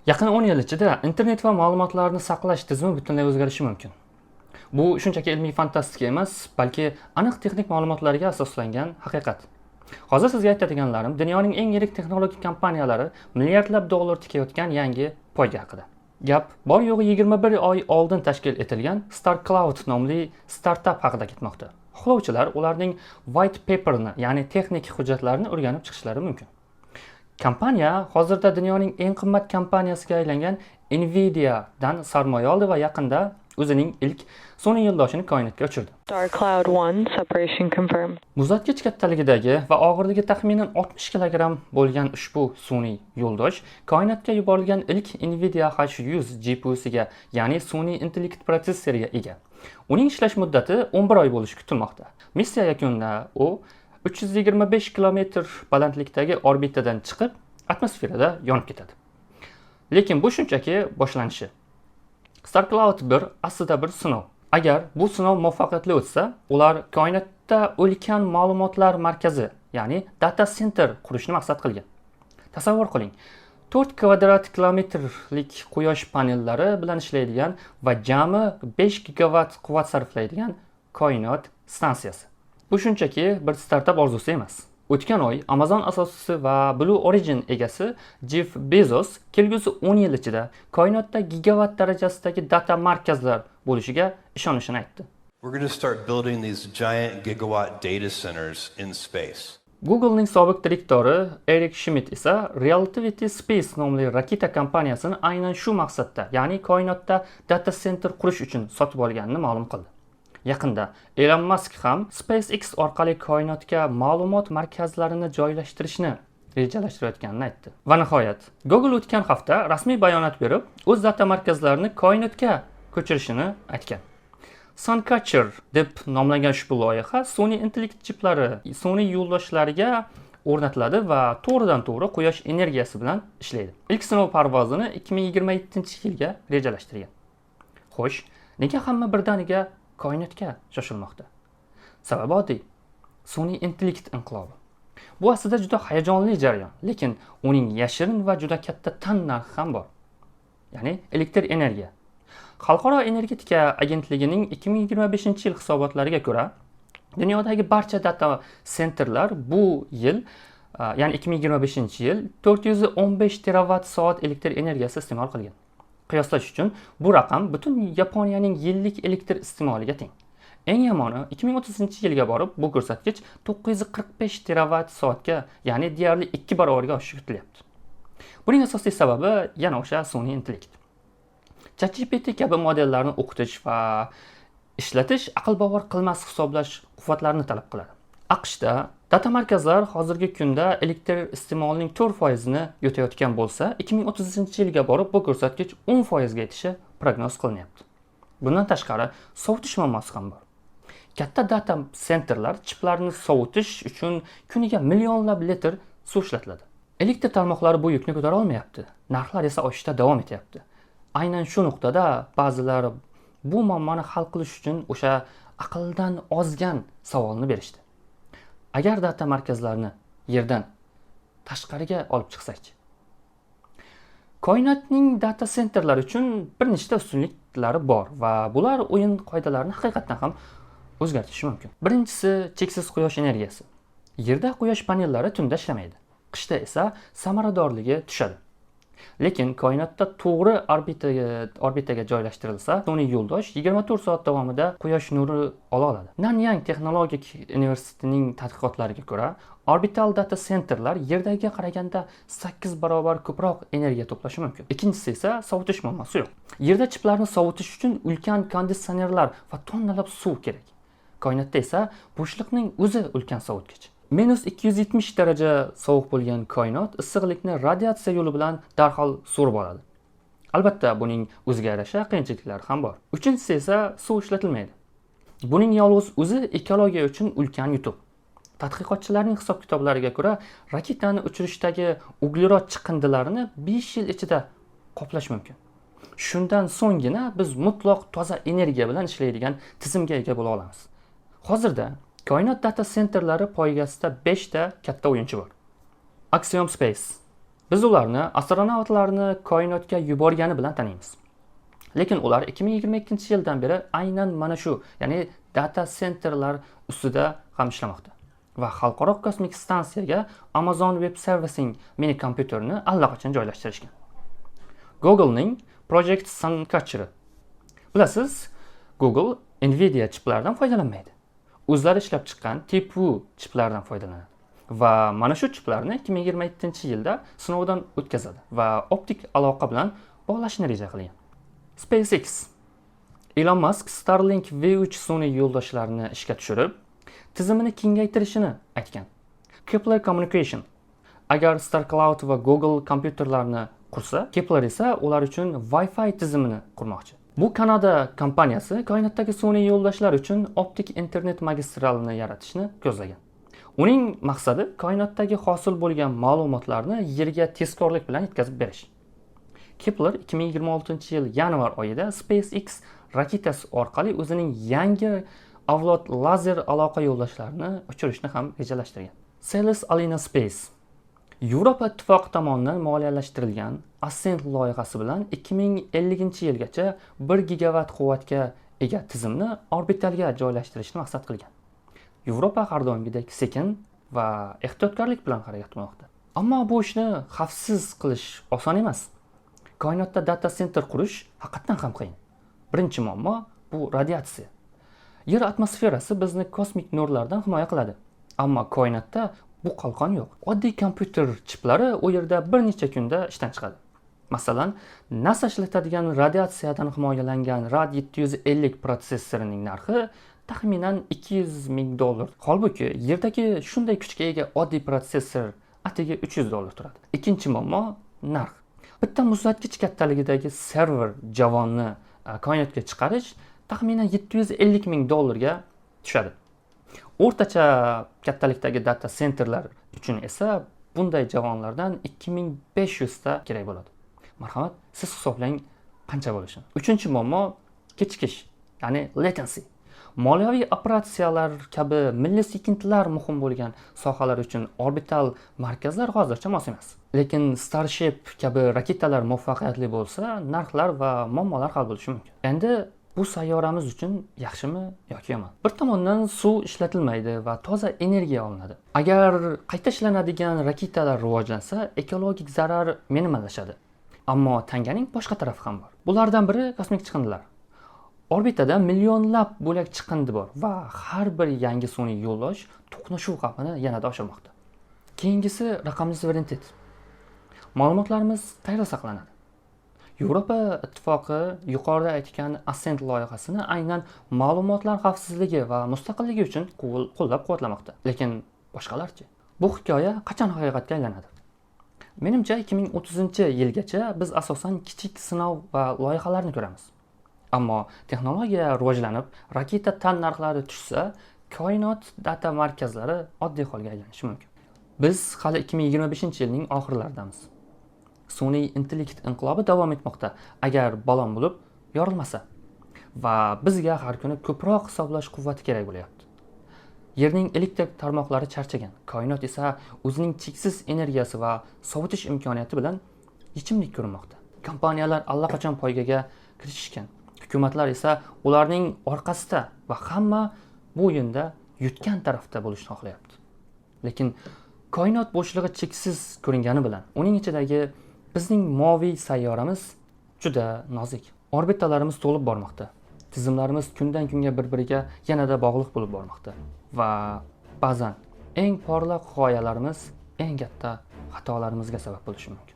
Yaqin 10 yil ichida internet va ma'lumotlarni saqlash tizimi butunlay o'zgarishi mumkin. Bu shunchaki ilmiy fantastika emas, balki aniq texnik ma'lumotlarga asoslangan haqiqat. Hozir sizga aytadiganlarim dunyoning eng yirik texnologik kompaniyalari milliardlab dollar tikayotgan yangi poyga haqida. Gap bor yo'g'i 21 oy oldin tashkil etilgan StarCloud nomli startap haqida ketmoqda. Xohlovchilar ularning white paper'ni, ya'ni texnik hujjatlarni o'rganib chiqishlari mumkin. Kompaniya hozirda dunyoning eng qimmat kompaniyasiga aylangan Nvidia'dan sarmoya oldi va yaqinda o'zining ilk sun'iy yo'ldoshini koinotga uchirdi. Star Cloud 1 separation confirmed. Muzlatgich kattaligidagi va og'irligi taxminan 60 kilogramm bo'lgan ushbu sun'iy yo'ldosh koinotga yuborilgan ilk Nvidia H100 GPUsiga, ya'ni sun'iy intellekt protsessoriga ega. Uning ishlash muddati 11 oy bo'lishi kutilmoqda. Missiya yakunida u 325 kilometr balandlikdagi orbitadan chiqib, atmosferada yonib ketadi. Lekin bu shunchaki boshlanishi. StarCloud 1 aslida bir sinov. Agar bu sinov muvaffaqiyatli o'tsa, ular koinotda ulkan ma'lumotlar markazi, ya'ni data center qurishni maqsad qilgan. Tasavvur qiling, 4 kvadrat kilometrlik quyosh panellari bilan ishlaydigan va jami 5 gigavatt quvvat sarflaydigan koinot stansiyasi. Bu shunchaki bir startap orzusi emas. O'tgan oy Amazon asoschisi va Blue Origin egasi Jeff Bezos kelgusi 10 yil ichida koinotda gigavatt darajasidagi data markazlar bo'lishiga ishonishini aytdi. We're going to start building these giant gigawatt data centers in space. Googlening sobiq direktori Erik Schmidt esa Relativity Space nomli raketa kompaniyasini aynan shu maqsadda, ya'ni koinotda data center qurish uchun sotib olganini ma'lum qildi. Yaqinda Elon Musk ham SpaceX orqali koinotga ma'lumot markazlarini joylashtirishni rejalashtirayotganini aytdi. Va nihoyat, Google o'tgan hafta rasmiy bayonot berib, o'z data markazlarini koinotga ko'chirishini aytgan. Suncatcher deb nomlangan ushbu loyiha sun'iy intellekt chiplari sun'iy yo'ldoshlariga o'rnatiladi va to'g'ridan to'g'ri quyosh energiyasi bilan ishlaydi. Ilk sinov parvozini 2027 yilga rejalashtirgan. Xo'sh, nega hamma birdaniga koinotga shoshilmoqda? Sababi oddiy. Sun'iy intellekt inqilobi. Bu aslida juda hayajonli jarayon, lekin uning yashirin va juda katta tan narxi ham bor. Ya'ni elektr energiya. Xalqaro energetika agentligining 2025 yil hisobotlariga ko'ra, dunyodagi barcha data centerlar bu yil, ya'ni 2025 yil 415 terawatt soat elektr energiyasi iste'mol qilgan. Qiyoslash uchun, bu raqam butun Yaponiyaning yillik elektr iste'moliga teng. Eng yomoni, 2030 yilga borib bu ko'rsatkich 945 terawatt soatga, ya'ni deyarli 2 barobarga oshishi kutilyapti. Buning asosiy sababi yana o'sha sun'iy intellekt. ChatGPT kabi modellarni o'qitish va ishlatish aql bovar qilmas hisoblash quvvatlarini talab qiladi. AQShda data markazlar hozirgi kunda elektr iste'molining 4% ni yutayotgan bo'lsa, 2030 yilga borib bu ko'rsatkich 10% ga yetishi prognoz qilinyapti. Bundan tashqari, sovutish muammosi ham bor. Katta data centerlar chiplarni sovutish uchun kuniga millionlab litr suv ishlatiladi. Elektr tarmoqlari bu yukni ko'tara olmayapti. Narxlar esa oshishda davom etyapti. Aynan shu nuqtada ba'zilar bu muammoni hal qilish uchun o'sha aqldan ozgan savolni berishdi. Agar data markazlarini yerdan tashqariga olib chiqsak, koinotning data centerlar uchun bir nechta ustunliklari bor va bular o'yin qoidalarini haqiqatdan ham o'zgartirishi mumkin. Birinchisi, cheksiz quyosh energiyasi. Yerda quyosh panellari tunda ishlamaydi. Qishda esa samaradorligi tushadi. Lekin koinotda to'g'ri orbitaga joylashtirilsa, sun'iy yo'ldosh 24 soat davomida quyosh nuri ola oladi. Nanyang texnologik universitetining tadqiqotlariga ko'ra, orbital data centerlar Yerdagiga qaraganda 8 barobar ko'proq energiya to'plashi mumkin. Ikkinchisi esa sovutish muammosi yo'q. Yerda chiplarni sovutish uchun ulkan konditsionerlar va tonnalab suv kerak. Koinotda esa bo'shliqning o'zi ulkan sovutgich. Minus 270 daraja sovuq bo'lgan koinot issiqlikni radiatsiya yo'li bilan darhol so'rib oladi. Albatta, buning o'ziga yarasha qiyinchiliklari ham bor. Uchinchisi esa suv ishlatilmaydi. Buning yolg'iz o'zi ekologiya uchun ulkan yutuq. Tadqiqotchilarning hisob-kitoblariga ko'ra, raketani uchirishdagi uglerod chiqindilarini 5 yil ichida qoplash mumkin. Shundan so'nggina biz mutlaq toza energiya bilan ishlaydigan tizimga ega bo'la olamiz. Hozirda koinot data centerlari poygasida 5 ta katta o'yinchi bor. Axiom Space, Biz ularni astronavtlarni koinotga yuborgani bilan taniymiz. Lekin ular 2022-yildan beri aynan mana shu, ya'ni data centerlar ustida ham ishlamoqda. Va xalqaro kosmik stansiyaga Amazon Web Services'ning mini kompyuterini allaqachon joylashtirishgan. Google'ning Project Suncatcher. Bilasiz, Google Nvidia chiplaridan foydalanmaydi. O'zlari ishlab chiqqan TPU chiplaridan foydalanadi. Va mana shu chiplarni 2027-yilda sinovdan o'tkazadi va optik aloqa bilan bog'lashni reja qilgan. SpaceX. Elon Musk Starlink V3 sun'iy yo'ldoshlarini ishga tushirib, tizimini kengaytirishini aytgan. Kepler Communication. Agar StarCloud va Google kompyuterlarni qursa, Kepler esa ular uchun Wi-Fi tizimini qurmoqchi. Bu Kanada kompaniyasi koinotdagi sun'iy yo'ldoshlar uchun optik internet magistralini yaratishni ko'zlagan. Uning maqsadi koinotdagi hosil bo'lgan ma'lumotlarni Yerga tezkorlik bilan yetkazib berish. Kepler 2026-yil yanvar oyida SpaceX raketasi orqali o'zining yangi avlod lazer aloqa yo'ldoshlarini uchirishni ham rejalashtirgan. Thales Alena Space. Yevropa Ittifoqi tomonidan moliyalashtirilgan Ascend loyihasi bilan 2050-yilgacha 1 gigavatt quvvatga ega tizimni orbitalga joylashtirishni maqsad qilgan. Yevropa har doimgidek sekin va ehtiyotkorlik bilan harakat qilmoqda. Ammo bu ishni xavfsiz qilish oson emas. Koinotda data center qurish haqiqatdan ham qiyin. Birinchi muammo bu radiatsiya. Yer atmosferasi bizni kosmik nurlardan himoya qiladi. Ammo koinotda bu qalqon yo'q. Oddiy kompyuter chiplari u yerda bir necha kunda ishdan chiqadi. Masalan, NASA ishlatadigan radiatsiyadan himoyalangan Rad 750 protsessorining narxi taxminan 200 ming dollar. Holbuki, Yerdagi shunday kuchga ega oddiy protsessor atigi 300 dollar turadi. Ikkinchi muammo narx. Bitta muzlatgich kattaligidagi server javonni koinotga chiqarish taxminan 750 ming dollarga tushadi. O'rtacha kattalikdagi data centerlar uchun esa bunday javonlardan 2500 ta kerak bo'ladi. Marhamat, siz hisoblang qancha bo'lishini. Uchinchi muammo kechikish, ya'ni latency. Moliyaviy operatsiyalar kabi millisekundlar muhim bo'lgan sohalar uchun orbital markazlar hozircha mos emas. Lekin Starship kabi raketalar muvaffaqiyatli bo'lsa, narxlar va muammolar hal bo'lishi mumkin. Endi bu sayyoramiz uchun yaxshimi yoki yomon? Bir tomondan suv ishlatilmaydi va toza energiya olinadi. Agar qayta ishlanadigan raketalar rivojlansa, ekologik zarar minimallashadi. Ammo tanganing boshqa tarafi ham bor. Bulardan biri kosmik chiqindilar. Orbitada millionlab bo'lak chiqindi bor va har bir yangi sun'iy yo'ldosh to'qnashuv xavfini yanada oshirmoqda. Keyingisi raqamli suverenitet. Ma'lumotlarimiz qayerda saqlanadi? Yevropa Ittifoqi yuqorida aytgan Ascend loyihasini aynan ma'lumotlar xavfsizligi va mustaqilligi uchun qo'llab-quvvatlamoqda. Lekin boshqalarchi? Bu hikoya qachon haqiqatga aylanadi? Menimcha, 2030-yilgacha biz asosan kichik sinov va loyihalarni ko'ramiz. Ammo texnologiya rivojlanib, raketa tan narxlari tushsa, koinot data markazlari oddiy holga aylanishi mumkin. Biz hali 2025-yilning oxirlaridamiz. Sun'iy intellekt inqilobi davom etmoqda, agar balon bo'lib yorilmasa. Va bizga har kuni ko'proq hisoblash quvvati kerak bo'lyapti. Yerning elektr tarmoqlari charchagan, koinot esa o'zining cheksiz energiyasi va sovutish imkoniyati bilan yechimdek ko'rinmoqda. Kompaniyalar allaqachon poygaga kirishishgan. Hukumatlar esa ularning orqasida va hamma bu o'yinda yutgan tarafda bo'lishni xohlayapti. Lekin koinot bo'shlig'i cheksiz ko'ringani bilan uning ichidagi bizning moviy sayyoramiz juda nozik. Orbitalarimiz to'lib bormoqda. Tizimlarimiz kundan kunga bir-biriga yanada bog'liq bo'lib bormoqda. Va ba'zan eng porloq g'oyalarimiz eng katta xatolarimizga sabab bo'lishi mumkin.